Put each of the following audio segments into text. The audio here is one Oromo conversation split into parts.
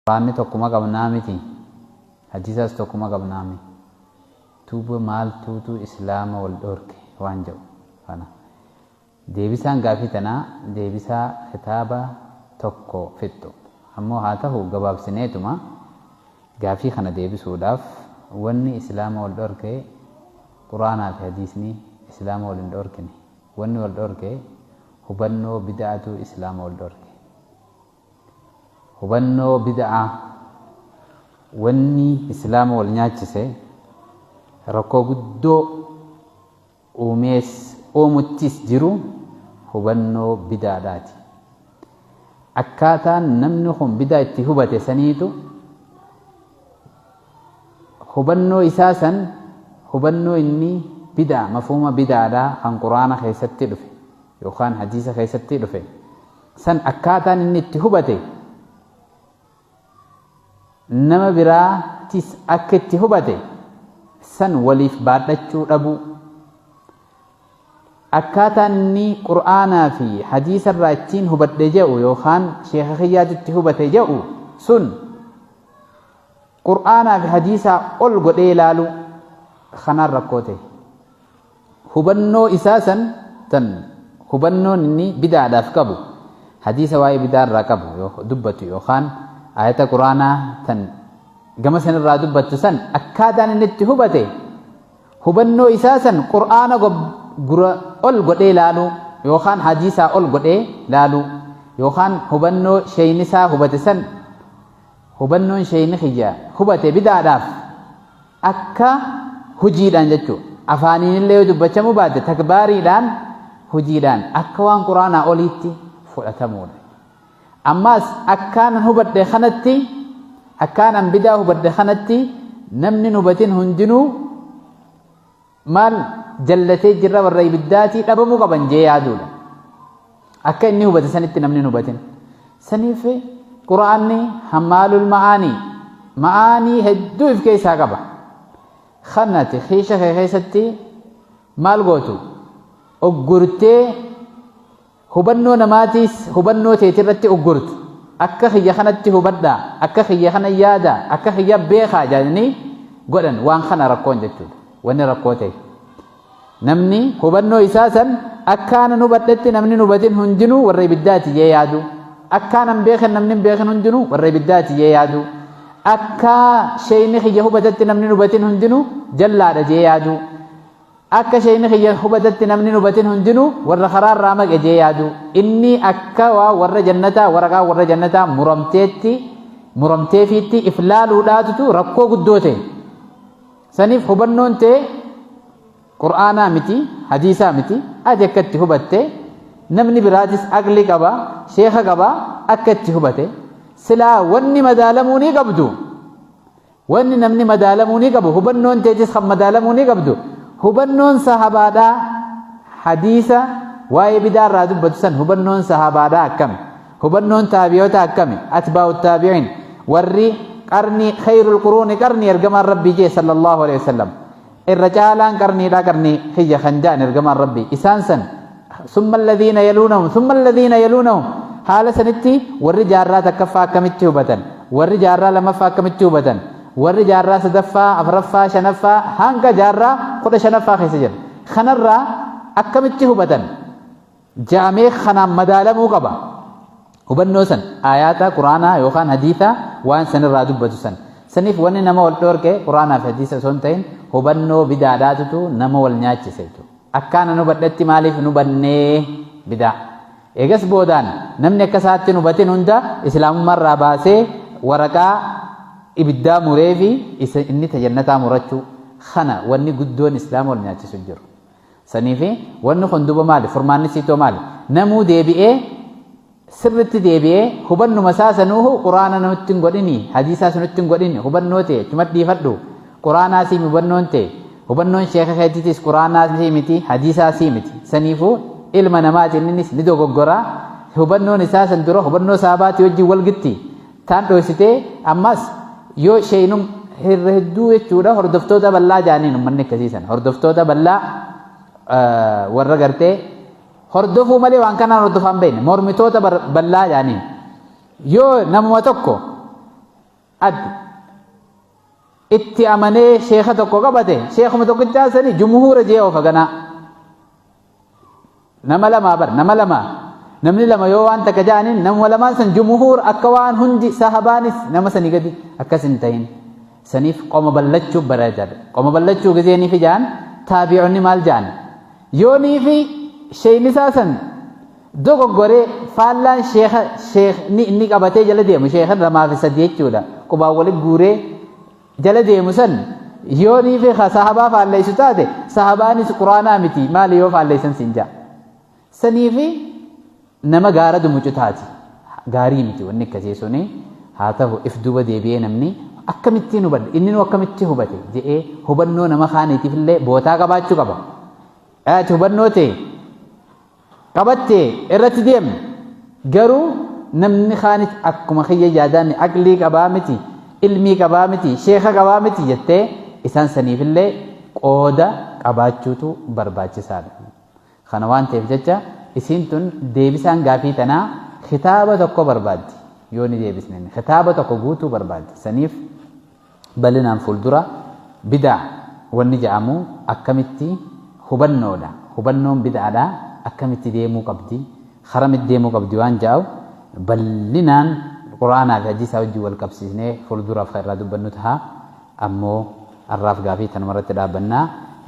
Qur'aanni tokkuma qabnaa miti, hadiisaas tokkuma qabnaami. Duuba maaltuutu Islaama wal dhoorke waan jedhu kana. Deebisaan gaafii tanaa deebisaa kitaaba tokko fixxu. Ammoo haa tahu gabaabsineetuma gaafii kana deebisuudhaaf wanni Islaama wal dhoorke Qur'aanaa fi hadiisni Islaama wal hin dhoorkine. Wanni wal dhoorke hubannoo bid'aatu Islaama wal dhoorke. Hubannoo bid'aa wanni Islaama wal nyaachise rakkoo guddoo uumees uumuttis jiru hubannoo bid'aadhaati. Akkaataan namni kun bid'aa itti hubate saniitu hubannoo isaa san hubannoo inni bid'aa mafhuuma bid'aadhaa kan Qur'aana keessatti dhufe yookaan hadiisa keessatti dhufe san akkaataan inni itti hubate nama biraatis akka itti hubate san waliif baadhachuu dhabuu. Akkaataan inni Qur'aanaa fi hadiisa irraa ittiin hubadhe jedhu yookaan sheekha kiyyaatu itti hubate jedhu sun Qur'aanaa fi hadiisaa ol godhee ilaaluu kanaan rakkoo ta'e. Hubannoo isaa san tan hubannoon inni bid'aadhaaf qabu hadiisa waa'ee bid'aa irraa qabu dubbatu yookaan aayata Qur'aanaa tan gama san irraa dubbattu san akkaataan inni itti hubate hubannoo isaa san Qur'aana gura ol godhee laaluu yookaan hadiisaa ol godhee laaluu yookaan hubannoo sheeyni isaa hubate san hubannoon sheeyni kiyya hubate bid'aadhaaf akka hujiidhaan jechuudha. Afaaniinillee yoo dubbachamuu baate takbaariidhaan hujiidhaan akka waan Qur'aanaa oliitti fudhatamuudha. Ammaas akkaanan hubadhe kanatti akkaanan bidaa hubadhe kanatti namni hin hubatin hundinuu maal jallatee jirra warra ibiddaatii dhabamuu qaban jee yaaduudha. Akka inni hubate sanitti namni hin hubatin. Saniif Qur'aanni hammaalul ma'aanii ma'aanii hedduu if keessaa qaba. Kanati kiisha kee keessatti maal gootu? Uggurtee hubannoo namaatiis hubannoo teetirratti uggurtu. Akka kiyya kanatti hubadhaa, akka kiyya kana yaadaa, akka kiyya beekaa jedhanii godhan waan kana rakkoon jechuudha. Wanni rakkoo ta'e. Namni hubannoo isaa san akkaanan hubadhetti namni hin hubatin hundinuu warra ibiddaati jee yaadu. Akkaanan beeken namni hin beekin hundinuu warra ibiddaati jee yaadu. Akka sheeyni kiyya hubatetti namni hin hubatin hundinuu jallaadha jee yaadu. Akka sheeyni kiyya hubatetti namni hin hubatin hundinuu warra karaa irraa maqe jee yaadu. Inni akka waa warra jannataa waraqaa warra jannataa muramteetti muramteefiitti if laaluudhaatutu rakkoo guddoo ta'e. Saniif hubannoon tee Qur'aanaa miti, hadiisaa miti, ati akka itti hubatte, namni biraatis aqli qaba, sheekha qaba, akka itti hubate. Silaa wanni madaalamuu ni qabdu. Wanni namni madaalamuu ni qabu, hubannoon teetis kan madaalamuu ni qabdu. Hubannoon sahabaadhaa hadiisa waa'ee bidaa irraa dubbatu san hubannoon sahabaadhaa akkami? Hubannoon taabi'oota akkami? Atbaa'u taabi'iin warri qarnii khayrul quruuni qarnii ergamaan Rabbii jee sallallahu alaihi wasallam irra caalaan qarniidhaa qarnii kiyya kan ja'an ergamaan Rabbii isaan san summa alladhiina yaluunahum summa alladhiina yaluunahum haala sanitti warri jaarraa takkaffaa akkamitti hubatan warri jaarraa lamaffaa akkamitti hubatan warri jaarraa sadaffaa afraffaa shanaffaa hanga jaarraa 15ffaa keessa jira kanarraa akkamitti hubatan ja'amee kanaan madaalamuu qaba. Hubannoo san aayaata Qur'aanaa yookaan hadiisa waan sanirraa dubbatu san. Saniif wanni nama wal dhoorke Qur'aanaa fi hadiisa osoo hin ta'in hubannoo bidaadhaatutu nama wal nyaachise jechuudha. Akkaan an hubadhetti maaliif hin hubannee bidaa. Eegas boodaan namni akka isaatti hin hubatin hunda islaamummaarraa baasee waraqaa ibiddaa muree fi isa inni tajannataa murachuu kana wanni guddoon islaama wal nyaachisu jiru. Saniifi wanni kun duuba maali? Furmaanni siitoo maali? Namuu deebi'ee sirritti deebi'ee hubannuma isaa sanuuhu Qur'aana nutti hin godhini, hadiisaas nutti hin godhini, hubannoo tee achuma dhiifadhu. Qur'aanaa sii hubannoon tee, hubannoon sheeka keetiitis Qur'aanaa sii miti, hadiisaa sii miti. Saniifuu ilma namaati inninis ni dogoggora. Hubannoon isaa san dura hubannoo sahabaati wajjin wal gitti. Taan dhoysitee ammas yoo sheeynum irra hedduu jechuudha hordoftoota bal'aa jaaniin ummanni akkasii sana hordoftoota bal'aa warra gartee hordofuu malee waan kanaan hordofaan beekne mormitoota bal'aa jaaniin yoo namuma tokko Ati itti amanee sheeka tokko qabate, sheekuma tokkichaa sani jumhuura jee oofa ganaa. Nama lamaa bar, nama lama. Namni lama yoo waan takka ja'aniin namuma lamaan san jumhuur akka waan hundi sahabaanis nama sanii gadi akkas hin ta'in. Saniif qoma ballachuu bareedaadha. Qoma ballachuu gizee ni fi ja'an taabi'onni maal ja'an? Yoo nii fi sheeyni isaa san dogoggoree faallaan sheekha sheekni inni qabatee jala deemu sheekha lamaa fi sadi jechuudha. Qubaan wali guuree jala deemu san yoo nii fi sahabaa faalleessu taate sahabaanis quraanaa miti maali yoo faalleessan siin ja'a. Sanii fi nama gaara dumucu taati. Gaarii miti wanni akkasii suni haa ta'u if duuba deebi'ee namni akkamittiin hubadhe inni nu akkamitti hubate jedhee hubannoo nama kaaniitiif illee bootaa qabaachuu qaba. Ati hubannoo ta'e qabattee irratti deemne garuu namni kaanis akkuma kiyya yaadaan aqlii qabaa miti ilmii qabaa miti sheeka qabaa miti jettee isaan saniifillee qooda qabaachuutu barbaachisaadha. Kana waan ta'eef jecha isiin tun deebisaan gaafii tanaa kitaaba tokko barbaaddi. Yoo ni deebisne kitaaba tokko guutuu barbaaddi. Saniif bal'inaan fuuldura bidaa wanni jedhamu akkamitti hubannoodha. Hubannoon bidaadha akkamitti deemuu qabdi, karamitti deemuu qabdi waan jedhamu bal'inaan Qur'aanaa fi hadiisaa wajjin wal qabsiisnee fuulduraaf kan irraa dubbannu ta'a. Ammoo arraaf gaafii tanuma irratti dhaabbanna.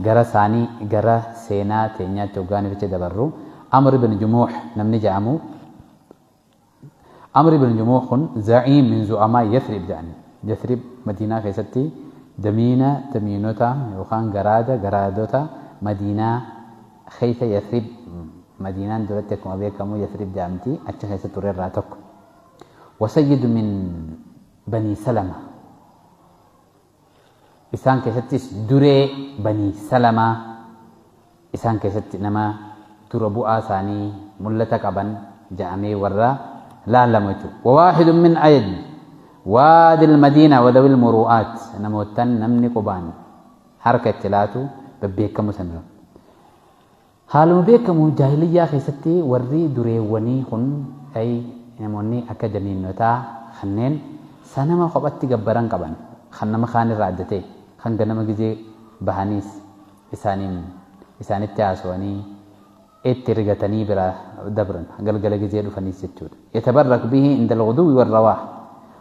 Gara saanii gara seenaa teenyaatti hoggaa nificha dabarru Amr ibn Jumuuh namni jedhamu Amr ibn Jumuuh kun za'iim min zu'amaa Yathrib jedhani. Yathrib Madiinaa keessatti damiina damiinota yookaan garaada garaadota Madiinaa keessa Yathrib Madiinaan duratti akkuma beekamu Yathrib jedhamti achi keessa ture irraa tokko. Wasayyidu min Banii Salama. Isaan keessattis duree Banii Salamaa isaan keessatti nama dura bu'aa isaanii mul'ata qaban ja'amee warra laalamu jechuudha. Wawaahidun min ayad waadil madiina wadawil muru'aat namoottan namni qubaan harka itti laatu bebbeekamu sanirra. Haaluma beekamu jaahiliyyaa keessatti warri dureewwanii kun ay namoonni akka damiinnotaa kanneen sanama kophatti gabbaran qaban kan nama kaan irraa adda ta'e kan ganama gizee bahaniis isaaniin isaanitti haasawanii itti rigatanii bira dabran galgala gizee dhufaniis jechuudha. Yatabarrak bihi inda al-ghuduwwi wal-rawaah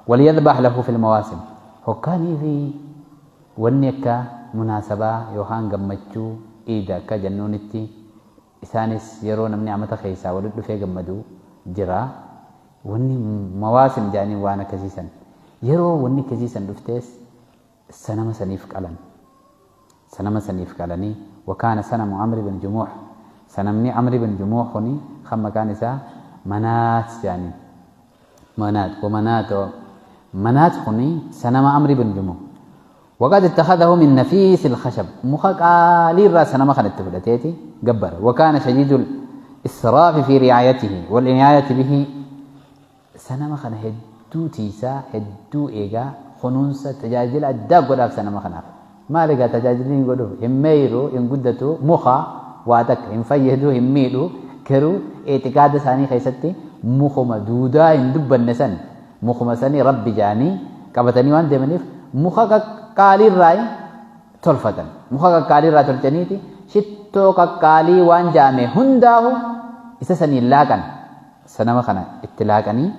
waliyadbah lahu fil mawaasim hoggaanii fi Wanni akka munaasabaa yookaan gammachuu iida akka jennuunitti isaanis yeroo namni amata keessaa walitti dhufee gammadu jira. Wanni mawaasim jedhaniin waan akkasii san. Yeroo wanni akkasii san dhuftees sanama saniif qalan. Sanama saniif qalanii wakaana sanamu Amri bin Jumuuh. Sanamni Amri bin Jumuuh kuni kan maqaan isaa Manaat jedhaniin. Manaat wamanaat manaat kuni sanama Amri bin Jumuh. Waqad ittakhadahu min nafiisil khashab. Muka qaalii irraa sanama kana itti fudhateeti gabbara. Wakaana shadiidul israafi fi ri'aayatihi wal inaayati bihi. Sanama kana hedduu tiisaa, hedduu eegaa, kunuunsa, tajaajila addaa godhaaf sanama kanaaf. Maal egaa tajaajilli hin godhuuf? Hin meeyru, hin guddatu, muka waa takka hin fayyadu, hin miidhu, garuu itiqaada isaanii keessatti mukuma duudaa hin dubbanne san mukuma sanii rabbi jedhanii qabatanii waan deemaniif muka qaqqaalii irraa tolfatan. Muka qaqqaalii irraa tolchaniiti shittoo qaqqaalii waan jedhame hundaahu isa saniin laaqan. Sanama kana itti laaqanii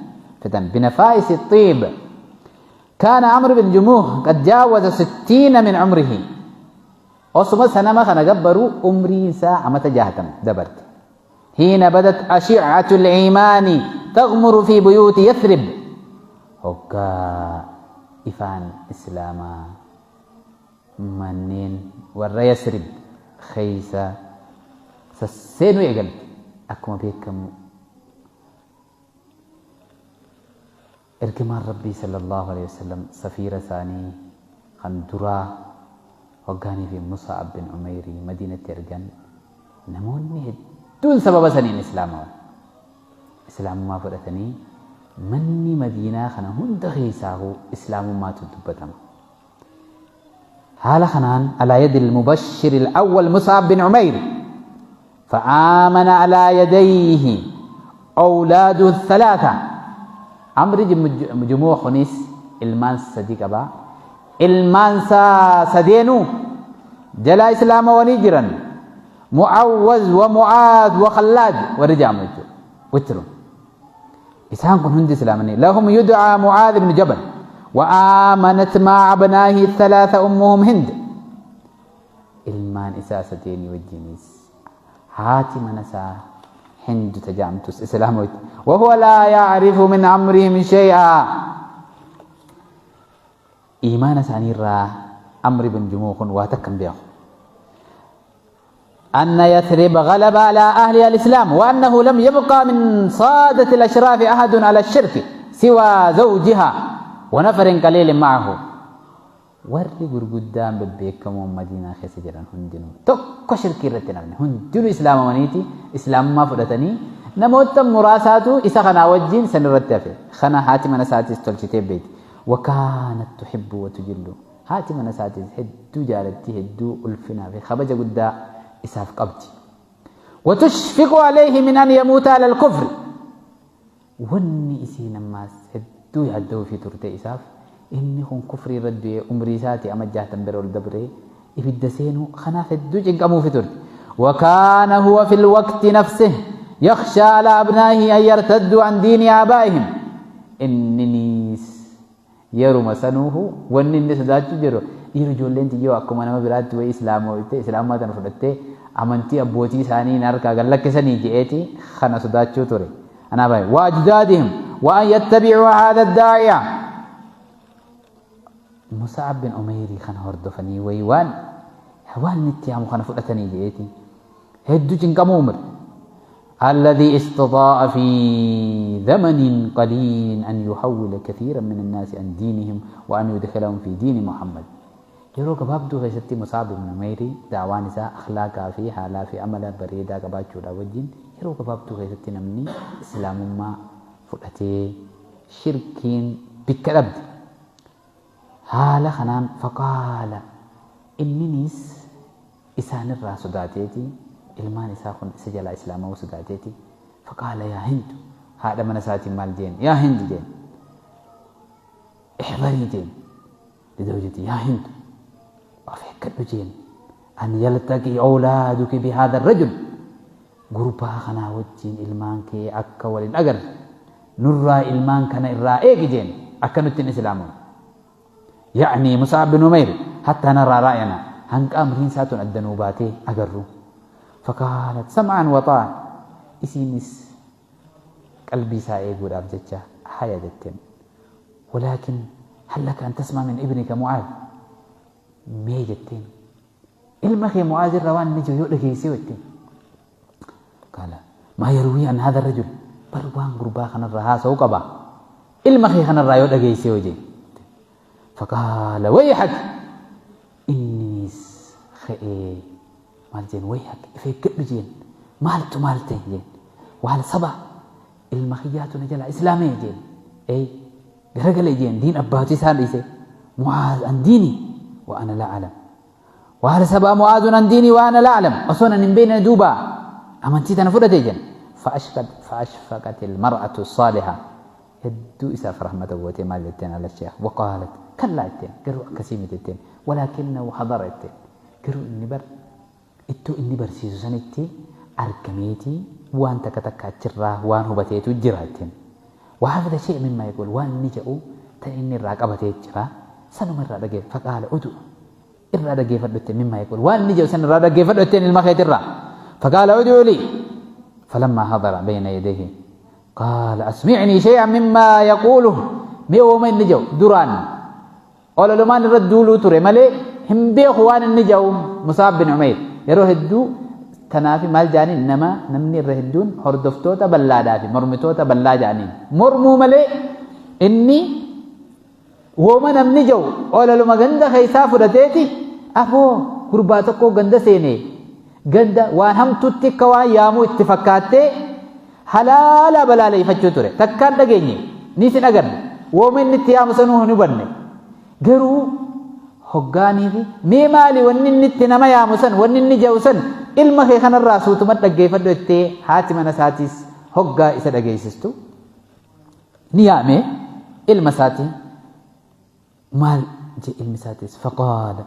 fixan. Binafaa'isi xiib. Kaana Amr bin Jumuuh qad jaawaza sittiina min umrihi. Osuma sanama kana gabbaru umriin isaa amata 60 dabarte. Hiina badat ashi'atu al-iimaani taghmuru fi buyuuti Yathrib. Hoggaa ifaan Islaamaa manneen warra Yasrib keeysa sasseenuu eegalte. Akkuma beekamu Ergamaan Rabbii sallallaahu aleyhi wasallam safiira isaanii kan duraa hoggaanii fi Musa'ab bin Umeyrii Madiinatti ergan namoonni hedduun sababa saniin islaamawan. Islaamummaa fudhatanii manni Madiinaa kana hunda keessaahuu islaamummaatu dubbatama. Haala kanaan alaa yadil mubashshiril awwal Mus'ab bin Umayr fa'aamana alaa yadayhi awlaadu thalaatha. Amri Jumuuh kunis Ilmaan sadi qaba. Ilmaan isaa sadeenuu jalaa islaamawanii jiran. Mu'awwaz wa Mu'aaz wa Khallaad warri jedhamu jechuudha. Witru. Isaan kun hundi islaamanii. Lahum yud'aa Mu'aaz ibn Jabal. Wa aamanat ma'a abnaahi thalaatha ummuhum Hind. Ilmaan isaa sadeenii wajjinis haati mana isaa Hind tajaamtus islaamawti. Wa huwa laa ya'rifu min amrihim shay'a. Iimaana isaanii irraa Amr ibn Jumuh kun waa takka hin beeku. أن يثرب غلب على أهل الإسلام وأنه لم يبقى من صادة الأشراف أحد على الشرك سوى زوجها ونفر قليل معه. Warri gurguddaan bebbeekamoon Madiinaa keessa jiran hundinuu tokko shirkii irratti hin hafne. Hundinuu islaamamaniiti islaamummaa fudhatanii namoota muraasaatu isa kanaa wajjin san irratti hafe. Kana haati mana isaatis tolchitee beekti. Wakaanat tuhibbu wa tujillu. Haati mana isaatis hedduu jaalatti, hedduu ulfinaa fi kabaja guddaa isaaf qabdi. Watushfiqu alayhi min an yamuuta alal kufri. Wanni isiin ammaas hedduu yaadda'uufii turte isaaf inni kun kufrii irra du'ee umrii isaati ama jaahtan bira ol dabree ibidda seenuu kanaaf hedduu cinqamuufi turte. وكان هو في الوقت نفسه يخشى على أبنائه أن يرتدوا عن دين آبائهم. Inninis yeruma sanuuhu wanni inni sodaachuu jiru dhiira ijoolleen tiyyoo akkuma nama biraatti wayii islaamoyte islaamummaa tana fudhattee amantii abbootii isaanii hin harkaa gad lakkisanii je'eeti kana sodaachuu ture. Anaa baay'ee wa ajdaadihim wa an yattabi'uu haadha daa'iya Musa'ab bin Umeyrii kana hordofanii wayii waan inni itti yaamu kana fudhatanii je'eeti hedduu cinqamuu umre. الذي استطاع في زمن قليل أن يحول كثيرا من الناس عن دينهم وأن يدخلهم في دين محمد. Yeroo gabaabduu keessatti Mus'ab ibn Umayri da'waan isaa akhlaaqaa fi haalaa fi amala bareedaa qabaachuudhaa wajjin yeroo gabaabduu keessatti namni islaamummaa fudhatee shirkiin bikka dhabde. Haala kanaan faqaala inninis isaanirraa sodaateeti ilmaan isaa kun isa jalaa islaamawuu sodaateeti faqaala yaa Hind haadha mana isaatiin maal jeen yaa Hind jeen ihdarii jeen لزوجتي يا هند of eeggadhu jeen an yaltaqi awlaaduki bihaadha rajul gurbaa kanaa wajjiin ilmaan kee akka wal hin agarre nurraa ilmaan kana irraa eegi jeen akka nutti hin islaamoon ya'ni Mus'ab bin Umayr hatta naraa ra'yana hanqa amriin isaa tun adda nuu baatee agarru faqaalat sam'an wa ta'a isiinis qalbii isaa eeguudhaaf jecha haya jetteen walaakin hal laka an tasma min ibnika Mu'aaz mee jetteen ilma kee Mu'aaz irraa waan inni jiru yoo dhageessee jetteen qaala maa yarwii an haadha rajul bar waan gurbaa kanarraa haasa'u qaba ilma kee kanarraa yoo dhageessee hojii faqaala wayhak inninis ka'ee maal jeen wayhak if eeggadhu jeen maaltu maal ta'e jeen waal saba ilma kiyyaatu na jalaa islaamee jeen ee garagale jeen diin abbaatii isaa dhiise Mu'aaz an diini wa ana laa alam waal saba Mu'aazun an diini wa ana laa alam osoo nan hin beekne duuba amantii tana fudhate jeen فأشفقت المرأة الصالحة hedduu isaaf rahmata gootee maal jetteen ala sheekh waqaalat kallaa jetteen garuu akkasii miti jetteen walaakinnahu hadara jetteen garuu inni bar iddoo inni barsiisu sanitti argameeti waan takka takka achirraa waan hubateetu jira jetteen وحفظ شيء مما يقول waan inni jedhu tan inni irraa qabatee jira sanuma irraa dhagee faqaala udu irraa dhaggeeffadhu jetteen مما يقول waan inni jedhu san irraa dhaggeeffadhu jetteen ilma keetirraa فقال ادعو لي فلما حضر بين يديه قال أسمعني شيئا مما يقوله mee wooma inni jedhu duraan ololumaan irra duuluu ture malee hin beeku waan inni jedhu Mus'ab bin Umayr yeroo hedduu tanaafi maal jedhaniin nama namni irra hedduun hordoftoota ballaadhaa fi mormitoota ballaa jedhaniin mormuu malee inni wooma namni jedhu ololuma ganda keessaa fudhateeti afoo gurbaa tokko ganda seene ganda waan hamtutti akka waan yaamuu itti fakkaattee halaala balaaleeffachuu ture takkaan dhageenye ni sin agarre wooma inni itti yaamu sanuu hin hubanne garuu hoggaanii fi mee maali wanni inni itti nama yaamu san wanni inni jedhu san ilma kee kanarraa suutuma dhaggeeffadhu jettee haati mana isaatis hoggaa isa dhageessistu ni yaame ilma isaatii. Maal jee ilmi isaatis? Faqaala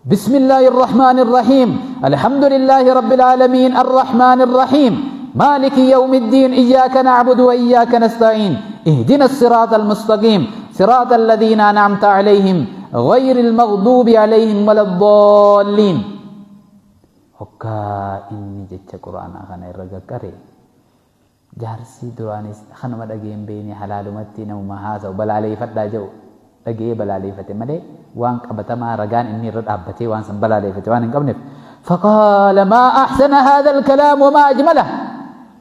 بسم الله الرحمن الرحيم الحمد لله رب العالمين الرحمن الرحيم مالك يوم الدين إياك نعبد وإياك نستعين اهدنا الصراط المستقيم صراط الذين أنعمت عليهم غير المغضوب عليهم ولا الضالين. Hoggaa inni jecha quraanaa kana irra gaqqare, jaarsi duraanis kanuma dhageen beene, halaalumatti namuma haasa'u balaaleeffadhaa jedhu dhagee balaaleeffate malee, waan qabatamaa ragaan inni irra dhaabbatee waan san balaaleeffate waan hin qabneef. فقال ما أحسن هذا الكلام وما أجمله.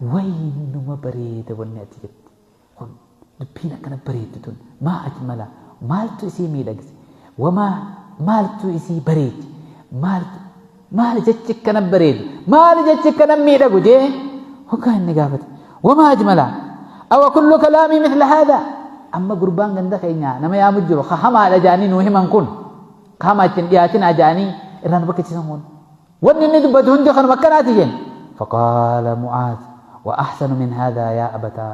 Waynuma bareeda wanni ati jette kun, dubbiin akkana bareeddu tun, ما أجمله, maaltu isii miidhagse, وما, maaltu isii bareeche, maaltu, maal jechi akkana bareedu, maal jechi akkana miidhagu jee hoggaa inni gaafate. وما أجمله أو كل كلامي مثل هذا؟ Amma gurbaan ganda keenya nama yaamu jiru ka hamaadha jaanii nuu himan kun, ka hamaa ittiin dhiyaatin ajaanii irraan bakkachiisan kun, wanni inni dubbatu hundi kanuma akkanaati jeen. فقال معاذ وأحسن من هذا يا أبتا.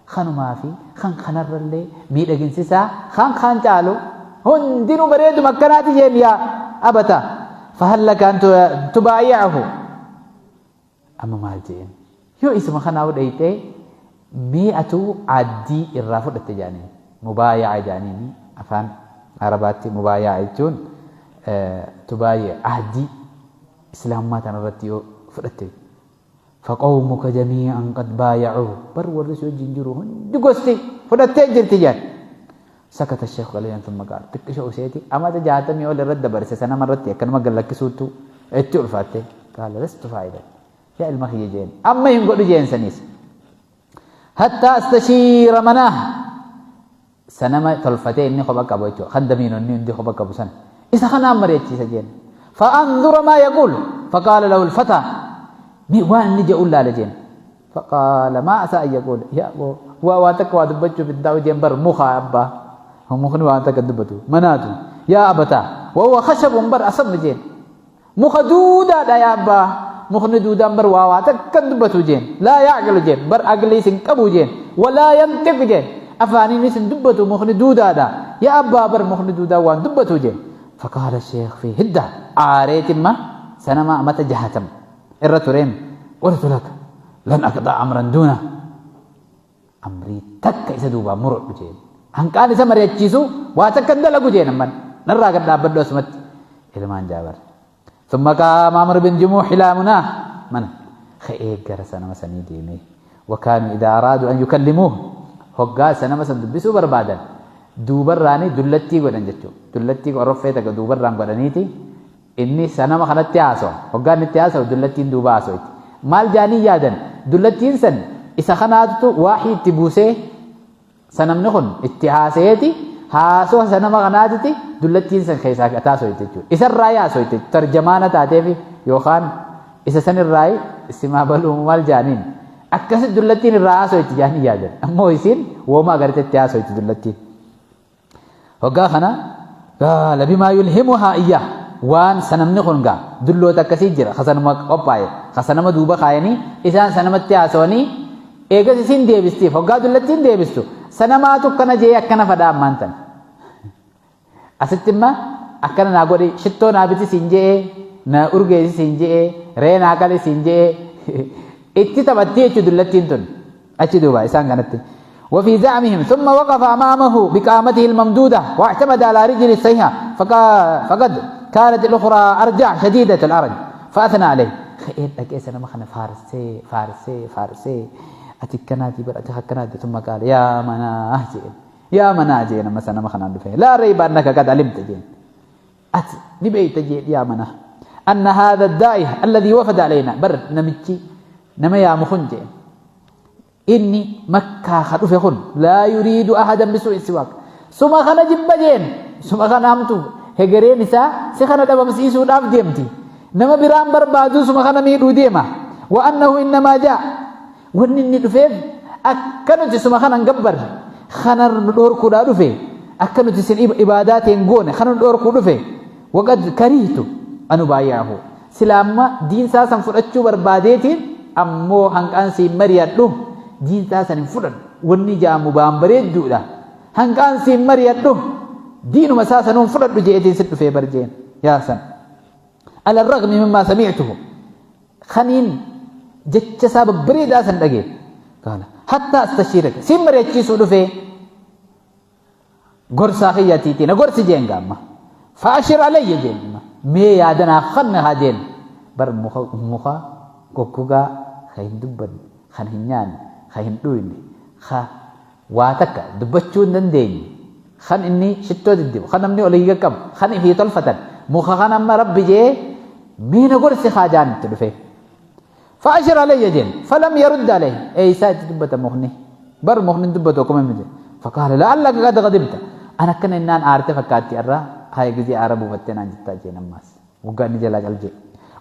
Kanumaa fi kan kanarrallee miidhaginsisaa kan kaan caalu hundinuu bareeduma akkanaati jeen. يا أبتا فهل لك أن تبايعه؟ Amma maal jeen? Yoo isuma kanaa dhayxee mi'atu addii irraa fudhatte jaaniin, mubaaya'a jaaniin afaan Arabaatti. Mubaaya'a jechuun tubaaye addii islaamummaa tanarratti yoo fudhatte. فقومك جميعا قد بايعوه. Bar warri si wajjin jiru hundi gosti fudhattee jirti jaan. سكت الشيخ قليلا ثم قال, xiqqisho useeti, amata 60 ol irratti dabarse sanama irratti akkanuma gallakkisuutu itti ulfaatte. قال لست فاعلا yaa ilma kiyya jeen, amma hin godhu jeen saniis حتى أستشير مناه. Sanama tolfatee inni kopha qabu jechuudha, kan damiinonni hundi kopha qabu san, isa kanaan mari'achiisa jeen. فأنظر ما يقول. فقال له الفتى, waan inni jedhu laala jeen. فقال ما عسى أن يقول yaa waa waa takka waa dubbachuuf hin taa'u jeen. Bar muka abbaa, mukni waan takka dubbatu manaatu يا أبتاه وهو خشب bar أصم jeen. Muka duudaadha yaa abbaa, mukni duudaan bar waa waa takka dubbatu jeen. لا يعقل jeen, bar aqliis hin qabu jeen. ولا ينطق jeen, afaaniinis hin dubbatu, mukni duudaadha yaa abbaa, bar mukni duudaa waan dubbatu jeen. فقال الشيخ في حدة, aareetimma sanama amata 60 irra tureen, قلت لك لن أقطع أمرا دونه. Amrii takka isa duubaa murodhu jeen, hanqaan isa mari'achiisu waa takka hin dalagu jeen. Amman narraa gad dhaabbadhu asumatti ilmaan jaabar. ثم قام عمرو بن جموح إلى مناه من خئ gara sanama sanii deeme. وكانوا إذا أرادوا أن يكلموه, hoggaa sanama san dubbisuu barbaadan, duubarraanii dullattii godhan jechuudha. Dullattii qorroffee takka duubarraan godhaniiti inni sanama kanatti haasawa. Hoggaa inni itti haasawu dullattiin duuba haasawitti. Maal jaanii yaadan? Dullattiin san isa kanaatu waahii itti buusee, sanamni kun itti haasayeeti, haasawa sanama kanaatiti dullattiin san keessaa haasawitti jechuudha. Isarraa haasawitti tarjamaana taateefi yookaan isa sanirraa simaa baluu maal jaaniin, akkasi dullattiin irraa haasawitti jaanii yaadan. Ammoo isiin wooma agartetti haasawitti dullattiin. Hoggaa kana قال بما يلهمها إياه, waan sanamni kun gaa dulloota akkasii jira, kasanuma qophaa'e, kasanama duuba kaayanii isaan sanamatti haasawanii, eegas isin deebistiif. Hoggaa dullattiin deebistu sanamaatu akkana jee, akkana fadhaa ammaan tan asitti imma akkana naa godhi, shittoo naa biti siin je'ee, na urgeessi siin je'ee, ree naa qali siin je'ee, itti taphattii jechuu dullattiin tun achi duuba isaan kanatti. وفي زعمهم ثم وقف أمامه بقامته الممدودة واعتمد على رجل الصحيحة فقد كانت الأخرى أرجع شديدة العرج فأثنى عليه. خير لك سنة مخنا فارسي فارسي فارسي أتكناتي بل أتكناتي. ثم قال يا مناه جين، يا مناه جين مثلا مخنا لا ريب أنك قد علمت جين أت نبيت جين يا مناه أن هذا الداعي الذي وفد علينا, بر نمتي نما يا مخن جين, inni Makkaa ka dhufe kun لا يريد أحدا بسوء سواك. Suma kana jibba jeen, suma kana hamtu, hegereen isaa si kana dhabamsiisuudhaaf deemti, nama biraan barbaadu, suma kana miidhuu deema. وأنه إنما جاء, wanni inni dhufeef akka nuti suma kana hin gabbarre kana nu dhoorkuudhaa dhufe, akka nuti isin ibaadaa ta'een goone kana nu dhoorkuu dhufe. وقد كرهت أن أبايعه, sila amma diinsaa san fudhachuu barbaadeetiin, ammoo hanqaan siin mari'adhu, diinsaa san hin fudhadhu, wanni jaamu baan bareedduudha, hanqaan siin mari'adhu. Diinuma isaa sanuun fudhadhu je'eetiin si dhufee bar jeen. Yaa san. Ala ragmi mimmaa sami'tuhu. Kaniin jecha isaa babbareedaa san dhagee. Qaala hattaa astashiiraka. Siin mari'achiisuu dhufee. Gorsaa kiyyatiitii na gorsi jeen gaamma. Fa'ashir alayya jeen amma. Mee yaada naaf kanna haa jeen. Bar muka muka goggogaa ka hin dubbanne, kan hin nyaanne, ka hin dhuyne, ka waa takka dubbachuu hin dandeenye, kan inni shittoo diddibu, kan namni olii qaqqabu, kan ifii tolfatan, muka kan amma Rabbi jee mee na gorsi haa jaan itti dhufee. Fa'ashir alayya jeen falam yarud alayhi eeysaa itti dubbata mukni bar mukni hin dubbatu akkuma himne jeen faqaala la'allaka qad ghadibta an akkana innaan aarte fakkaatti arra haya gizee aara buufattee naan jettaa jeen ammaas waggaa inni jalaa cal jee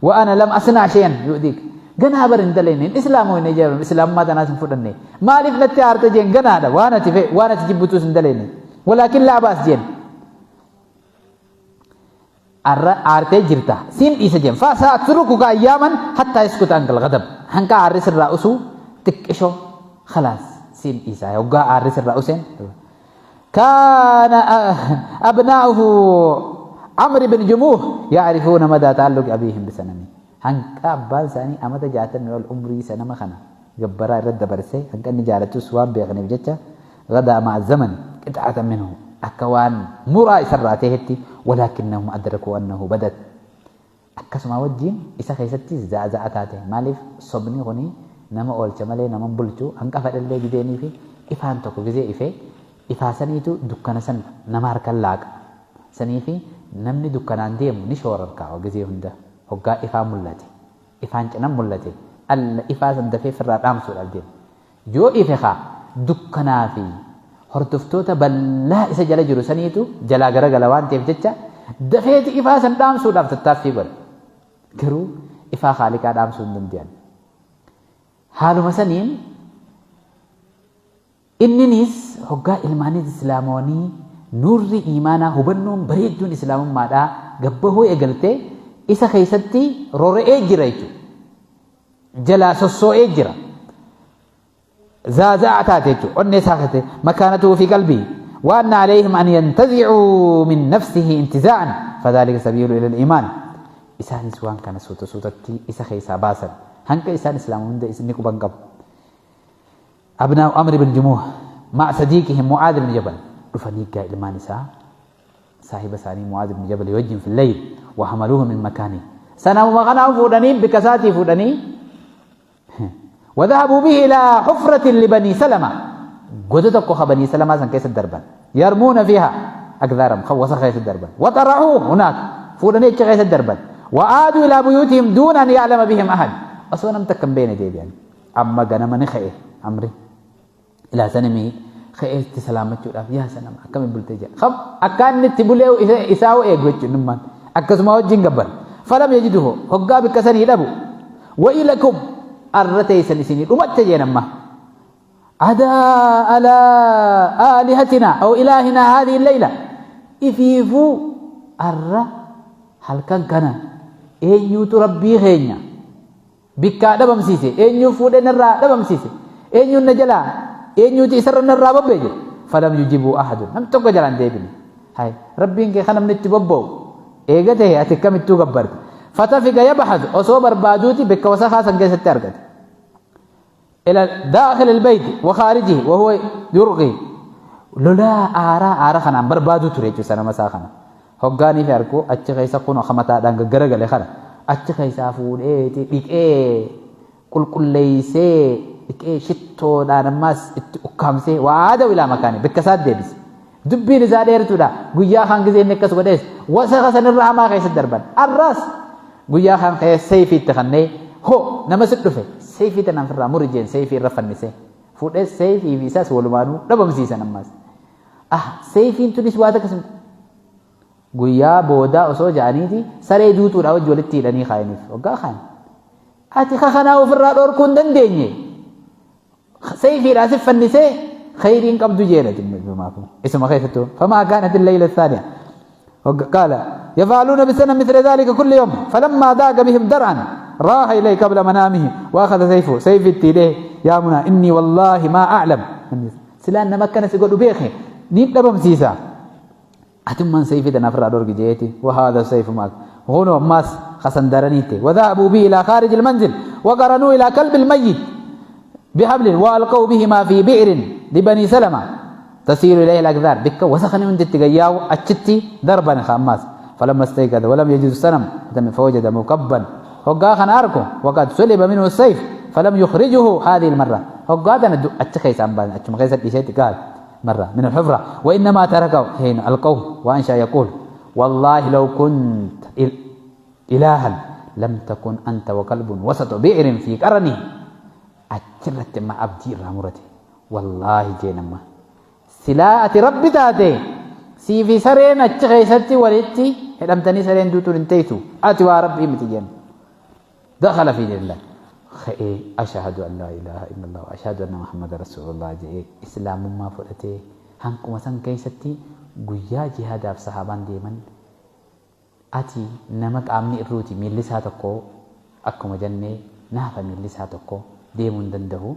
wa ana lam asnaa shay'an yu'diik ganaa bar hin dalayne hin islaamoyne jee islaamummaa tanaas hin fudhanne maaliif natti aarte jeen ganaadha waan ati fe waan ati jibbutuus hin dalayne walaakin laa baas jeen Arra aartee jirta. Siin dhiisa jeen. Fa sa'atrukuka ayyaaman hattaa yaskuta ankal ghadab. Hanqa aarri sirraa usuu xiqqisho khalaas siin dhiisa. Hoggaa aarri sirraa useen. Kaana abnaa'uhu Amr ibn Jumuh ya'rifuuna madaa ta'alluqi abiihim bisanami. Hanqa abbaan isaanii amata 60 ol umrii sanama kana gabbaraa irratti dabarse hanqa inni jaalatus waan beekaniif jecha ghadaa ma'a zamani qix'atan minhu akka waan muraa isarraa tahetti walaakinnahum adrakuu annahu badat akkasumaa wajjiin isa keessattis za'aza'a taate maaliif sobni kuni nama oolcha malee nama hin bulchu hanqa fedhellee gizeeniifi ifaan tokko gizee ife ifaa saniitu dukkana san nama harkan laaqa saniifi namni dukkanaan deemu ni shoorarkaawa gizee hunda hoggaa ifaa mullate ifaan cinan mullate alla ifaa san dafee firraa dhaamsuudhaaf deema. Yoo ife kaa dukkanaa fi hordoftoota ballaa isa jala jiru saniitu jalaa garagala waan ta'eef jecha dafeeti ifaa san dhaamsuudhaaf tattaaffii godha. Garuu ifaa Khaaliqaa dhaamsuu hin dande'an. Haaluma saniin Inniniis hoggaa ilmaaniis islaamawanii nuurri iimaanaa hubannoon bareedduun islaamummaadhaa gabbahuu eegalte isa keessatti rora'ee jira jechuudha. Jalaa sossoo'ee jira. Zaaza'aa taate jechuudha. Onnee isaa keessatti makaanatuu fi qalbii. Waan alayhim an yantazicuu min nafsihi intizaa'an fadhaalika sabiilu ila al-iimaan. Isaanis waan kana suuta suutatti isa keessaa baasan. Hanga isaan islaama hunda inni quban qabu. Abnaa'u Amr ibn Jumuh ma'a sadiiqihim Mu'aadh ibn Jabal dhufanii gaa ilmaan isaa saahiba isaanii Mu'aadh ibn Jabal wajjin fi layl wa hamaluuhu min makaanii sanamuma kanaa fuudhanii bikka isaatii fuudhanii wa dhahabuu bihi ilaa hufratin libanii salama goda tokko ka banii salamaa san keessa darban yarmuuna fiiha akdaaram kan wasa keessa darban wa xaraxuu hunaak fuudhanii achi keessa darban wa aaduu ilaa buyuutihim duuna an ya'lama bihim ahad osoo nam takka hin beekne deebi'an Amma ganama ni ka'e Amri ilaa sanamii ka'ee itti salaammachuudhaaf yaa sanama akkami bultee jedha. Khab akka inni itti bulee isaa eegu jechuun dhimmaan akkasuma wajjin gabbar. Falam yajiduhu hoggaa bikka sanii dhabu. Wayilakum arra teessan isinii dhumatte jeen amma. Adaa alaa aalihatina aw ilaahinaa haadhihi leyla ifiifuu arra halkan kana eenyuutu rabbii keenya Bikkaa dhabamsiise? Eenyuu fuudhee narraa dhabamsiise? Eenyuun na jalaa? Eenyuuti isarra narraa bobba'e jedhe. Falam yujibuu ahadun. Namni tokko jalaan deebine. Hay Rabbiin kee kan namni itti bobba'u eega ta'e ati akkamittuu gabbarta. Fatafika yabhath osoo barbaaduuti bikka wasakaa san keessatti argate. Ila daakhil albayti wa khaarijihi wa huwa yurqi. Lolaa aaraa aara kanaan barbaaduu ture jechuudha sanama isaa kana. Hoggaanii fi arku achi keessa kun akka mataadhaan gaggaragale kana achi keessaa fuudheeti dhiqee qulqulleessee dhiqee shittoodhaan ammaas itti ukkaamsee waa ilaa makaanii bakka isaatti deebise. Dubbiin isaa dheertuudha. Guyyaa kaan gizee inni akkas godhees wasaka sanirra hamaa keessatti darban. Arraas guyyaa kaan ka'ee seeyfii itti kannee hoo nama si dhufe seeyfii tanaan firraa muri jeen seeyfii irra fannisee fuudhee seeyfii fi isaas walumaanuu dhabamsiisan ammaas. Ah seeyfiin tunis waa takka sin guyyaa boodaa osoo ja'aniiti saree duutuudha wajji walitti hidhanii kaayaniif waggaa kaan. Ati ka kanaa ofirraa dhorkuu hin dandeenye. Sayfiidhaa si fannisee khayriin qabdu jeedha jimmaafuu. Isuma keessattuu famaa kaanat illayla thaaniya. قال يفعلون بالسنة مثل ذلك كل يوم فلما ضاق بهم درعا راح إليه قبل منامه وأخذ سيفه سيف التيليه يا منى إني والله ما أعلم سلان نمكن سيقول بيخي نيب دبم سيسا Atummaan sayfii tana ofirraa dhorgi jeeti. Wahaadha sayfu maak. Hunoo ammaas kasan daraniitte. Wadhahabuu bihi ilaa khaarij ilmanzil. Waqaranuu ilaa kalbi ilmayyit. Bihablin waalqaw bihimaa fi bi'rin libanii salama. Tasiilu ilayhi al-akdhaar. Bikka wasakni hundi itti gayyaa'u achitti darban ka ammaas. Falamma istayqadha walam yajidu sanam fawajada mukabban. Hoggaa kana arku waqad suliba minhu sayf falam yukhrijuhu hadhihi al-marra. Hoggaa tana achi keessa hin baasne, achuma keessa dhiiseetti qaal marra min al-hufra wa innamaa tarakahu hiina alqawhu wa ansha yaquul wallaahi law kunta ilaahan lam takun anta wa kalbun wasatu bi'rin fi qarani. Achirratti amma abdii irraa murate. Wallaahi jeen, amma silaa ati rabbi taate sii fi sareen achi keessatti walitti hidhamtanii sareen duutuun hin teessu, ati waa rabbii miti jeen. Dakhala fi dinillah, ka'ee ashhadu an laa ilaaha illallah wa ashhadu anna muhammada rasuulullah jedhee islaamummaa fudhatee. Hanquma san keessatti guyyaa jihaadaaf sahaabaan deeman, ati nama qaamni irruuti, miilli isaa tokko akkuma jenne naafa, miilli isaa tokko deemuu hin danda'u.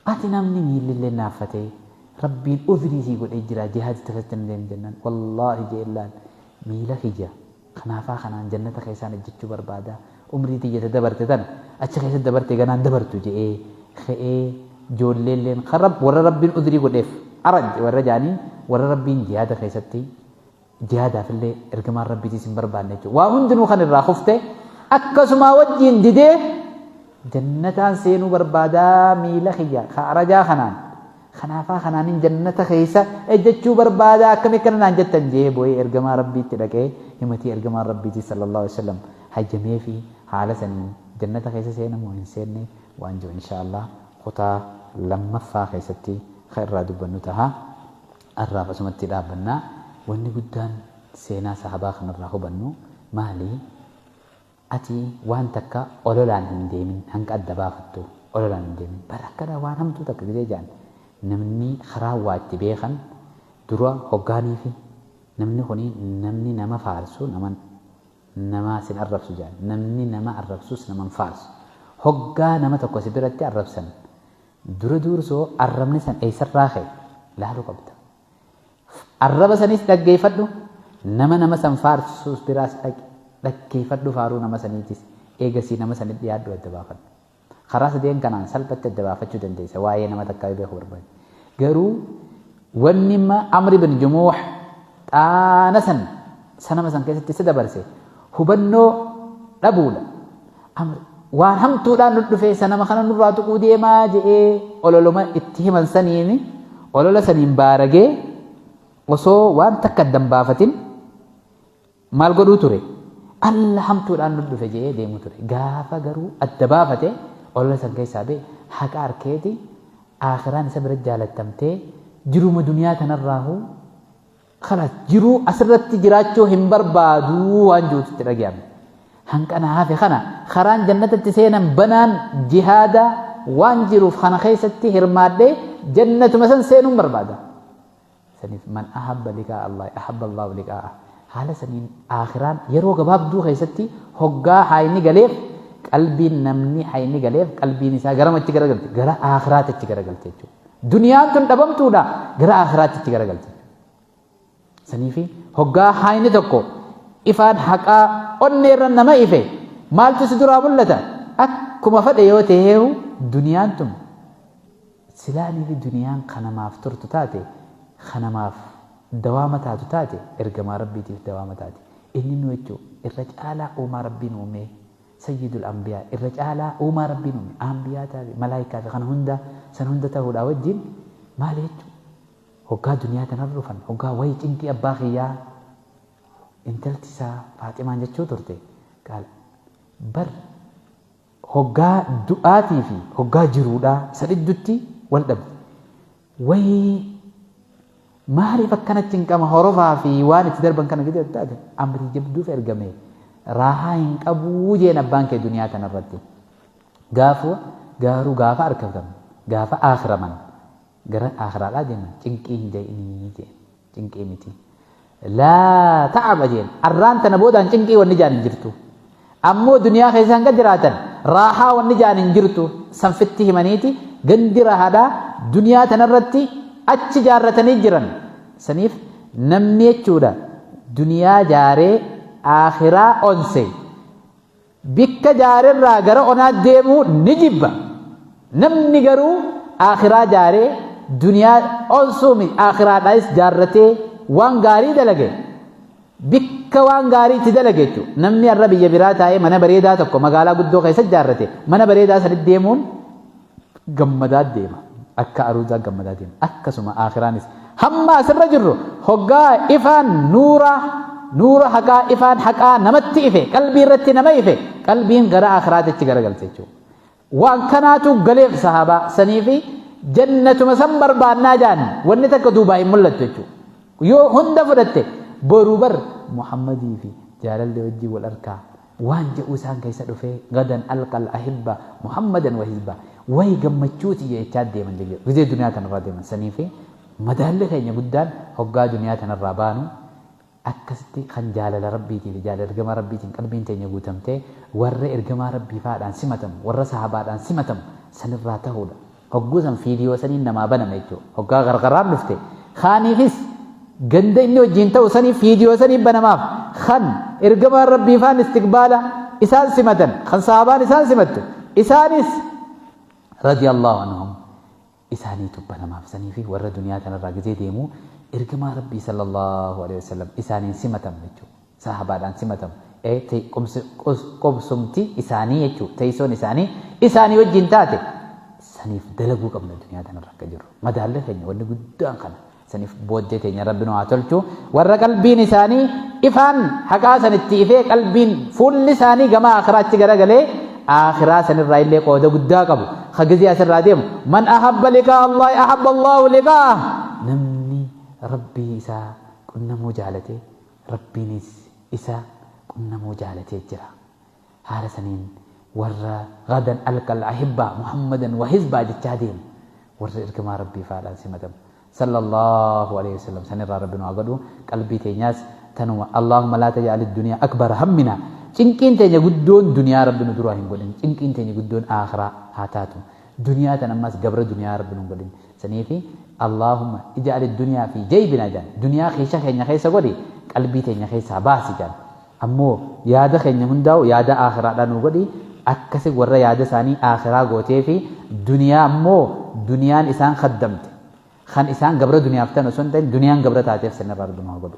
Ati namni miillillee naaffatee rabbiin udhrii sii godhee jira, jihaaditti keessatti hin deemu jennaan, wallaahi jeellaan, miila kiyya kanaafaa kanaan jannata keessaan ejjechuu barbaada, umrii tiyya ta dabarte tana achi keessatti dabarte ganaan dabartu je'ee ka'ee. Ijoolleelleen warra rabbiin udhrii godheef araj warra jaanii, warra rabbiin jihaada keessatti jihaadaaf illee ergamaan rabbiitiis hin barbaanne jechuudha. Waa hundinuu kan irraa kufte akkasumaa wajjiin didee jannataan seenuu barbaadaa, miila kiyya ka arajaa kanaan kanaafaa kanaanin jannata keessa ejjechuu barbaadaa, akkami akkana naan jettan jee boo'ee ergamaa rabbiitti dhaqee himatii. Ergamaan rabbiitii sallallahu alaihi wasallam hayyamee fi haala saniin jannata keessa seenamoo hin seenne waan jiru insha Allah kutaa lammaffaa keessatti kan irraa dubbannu taha. Har'aaf asumatti dhaabbanna. Wanni guddaan seenaa sahabaa kanarraa hubannu maali? Ati waan takka ololaan hin deemin, hanga adda baafattu ololaan hin deemin. Bar akkana waan hamtuu takka gisee ja'an, namni karaa waa itti beekan dura hoggaaniifi namni kuni namni nama faarsu nama nama sin arrabsu ja'an. Namni nama arrabsus nama hin faarsu. Hoggaa nama tokko si biratti arrabsan, dura duursoo arrabni san eessarraa ka'e laaluu qabda. Arraba sanis dhaggeeffadhu, nama nama san faarsus biraas dhaqi dhaggeeffadhu faaruu nama saniitis, eegasii nama sanitti dhiyaadhu adda baafadhu. Karaa sadeen kanaan salphatti adda baafachuu dandeessa waa'ee nama takkaa yoo beekuu barbaadde. Garuu wanni imma Amr ibn Jumuuh xaana san sanama san keessatti isa dabarse hubannoo dhabuudha. Amr waan hamtuudhaan nu dhufee sanama kana nurraa tuquu deemaa je'ee ololoma itti himan saniin, olola saniin baaragee osoo waan takka adda hin baafatin maal godhuu ture? Alla hamtuudhaan nu dhufe je'ee deemuu ture. Gaafa garuu adda baafate, olola san keessaa ba'e, haqa arkeeti, aakhiraan isa bira jaalattamtee jiruma duniyaa tanarraahuu khalas jiruu asirratti jiraachuu hin barbaaduu waan jirutu itti dhagayame. Hanqana hafe kana karaan jannatatti seenan banaan jihaada waan jiruuf kana keessatti hirmaadhee jannatuma san seenuun barbaada. Saniif man ahabba liqaa Allah ahabba Allahu liqaa'a. Haala saniin aakhiraan yeroo gabaabduu keessatti hoggaa haayni galeef, qalbiin namni hayni galeef qalbiin isaa garamachi garagalti? Gara aakhiraatichi garagalti jechuudha. Duniyaan tun dhabamtuudha, gara aakhiraatichi garagalti. Saniifi hoggaa haayni tokko ifaan haqaa onneerra nama ife maaltu si duraa mul'ata? Akkuma fedhe yoo ta'eehu duniyaan tun silaanii fi duniyaan kanamaaf turtu taate, kanamaaf dawaama taatu taate, ergamaa rabbiitiif dawaama taate. Inni nu jechuun irra caalaa uumaa rabbiin uumee, sayyidul anbiyaa, irra caalaa uumaa rabbiin uume, anbiyaataa fi malaayikaa fi kana hunda san hunda ta'uudhaa wajjin maal jechuun hoggaa duniyaa tanarra dhufan, hoggaa wayi cinqii abbaa kiyyaa intalti isaa Faaximaan jechuu turte, qaala bar hoggaa du'aatii fi hoggaa jiruudhaa isa dhiddutti wal dhabde. Wayii maaliif akkana cinqama horofaa fi waan itti darban kana gidee taate amrii jabduuf ergame raahaa hin qabuu jeen abbaan kee duniyaa tanarratti. Gaafa gaaruu gaafa arkatan, gaafa aakhiraman gara aakhiraadhaa deeman, cinqii hin ja'inii jeen, cinqii miti. Laa ta'aba jeen, arraan tana boodaan cinqii wanni jaan hin jirtu. Ammoo duniyaa keessa hanga jiraatan raahaa wanni jaan hin jirtu sanfitti himaniiti, gandi raahaadhaa duniyaa tanarratti achi jaarratanii jiran. Saniif namni jechuudha Duniyaa jaaree aakhiraa onse bikka jaarerraa gara onaa deemuu ni jibba. Namni garuu aakhiraa jaaree duniyaa onsuumi aakhiraadhaas jaarratee waan gaarii dalage, bikka waan gaarii itti dalage jechuudha. Namni har'a biyya biraa taa'ee mana bareedaa tokko magaalaa guddoo keessa jaarrate, mana bareedaa sanitti deemuun gammadaa deema. Akka aruuzaa gammadaa deema. Akkasuma aakhiraanis hamma asirra jirru hoggaa ifaan nuura nuura haqaa, ifaan haqaa namatti ife, qalbii irratti nama ife, qalbiin gara aakhiraatitti garagalte jechuudha. Waan kanaatu galeef sahaabaa sanii fi jannatuma san barbaannaa jaan, wanni takka duubaa hin mul'attu jechuudha. Yoo hunda fudhatte boruu bar Muhammadii fi jaalallee wajjin wal arkaa waan jedhu isaan keessa dhufee, gadan alqal ahibba Muhammadan wa hizba, wayi gammachuuti jechaa deeman jechuudha. Gizee duniyaa tanarraa deeman sanii fi madaalli keenya guddaan hoggaa duniyaa tanarraa baanu akkasitti kan jaalala Rabbiitii fi jaalala ergamaa Rabbiitiin qalbiin teenya guutamtee, warra ergamaa Rabbii faadhaan simatamu, warra sahabaadhaan simatamu sanirraa tahuudha. Hogguu san fiidiyoo saniin namaa baname jechuudha. Hoggaa gargaraan dhufte kaaniifis ganda inni wajjin ta'u sanii fiidiyoo saniin banamaaf, kan ergamaan Rabbii faan istiqbaala isaan simatan, kan sahabaan isaan simattu, isaanis radiyallahu anhum isaaniitu banamaaf. Sanii fi warra duniyaa tanarraa gizee deemu ergamaa Rabbii sallallahu alaihi wasallam isaaniin simatamu jechuudha. Sahabaadhaan simatamu. Qubsumti isaanii jechuudha. Teessoon isaanii isaanii wajjin taate saniif dalaguu qabna duniyaa tanarra akka jirru. Madaalli keenya wanni guddaan kana. Saniif booddee teenya Rabbi nu haa tolchu. Warra qalbiin isaanii ifaan haqaa sanitti ifee, qalbiin fuulli isaanii gama aakhiraatti garagalee, aakhiraa sanirraa illee qooda guddaa qabu. Ka gizee asirraa deemu, man ahabba liqaa Allahi ahabba Allahu liqaa'ah. Namni Rabbii isaa qunnamuu jaalate, Rabbiinis isa qunnamuu jaalatee jira. Haala saniin warra gadan alqal ahibba Muhammadan wa hizbaa jechaa deemu, warra ergamaa Rabbii faadhaan simatamu sallallahu alaihi wasallam sanirraa Rabbi nu haa godhu. Qalbii teenyaas tanuma. Allahumma laa taj'al ad-dunya akbar hammina. Cinqiin teenya guddoon duniyaa Rabbi nu duraa hin godhin. Cinqiin teenya guddoon aakhiraa haa taatu. Duniyaa tan ammas gabra duniyaa Rabbi nu hin godhin. Saniifi Allahumma ij'al ad-dunya fi jaybina jaan, duniyaa keessa keenya keessa godhi, qalbii teenya keessaa baasi jaan. Ammoo yaada keenya hundaa'u yaada aakhiraadhaa nu godhi. Akkasi warra yaada isaanii aakhiraa gootee fi duniyaa ammoo duniyaan isaan khaddamte, kan isaan gabra duniyaaf ta'an osoo hin ta'in duniyaan gabra taateef, sanirraa Rabbi nu haa godhu.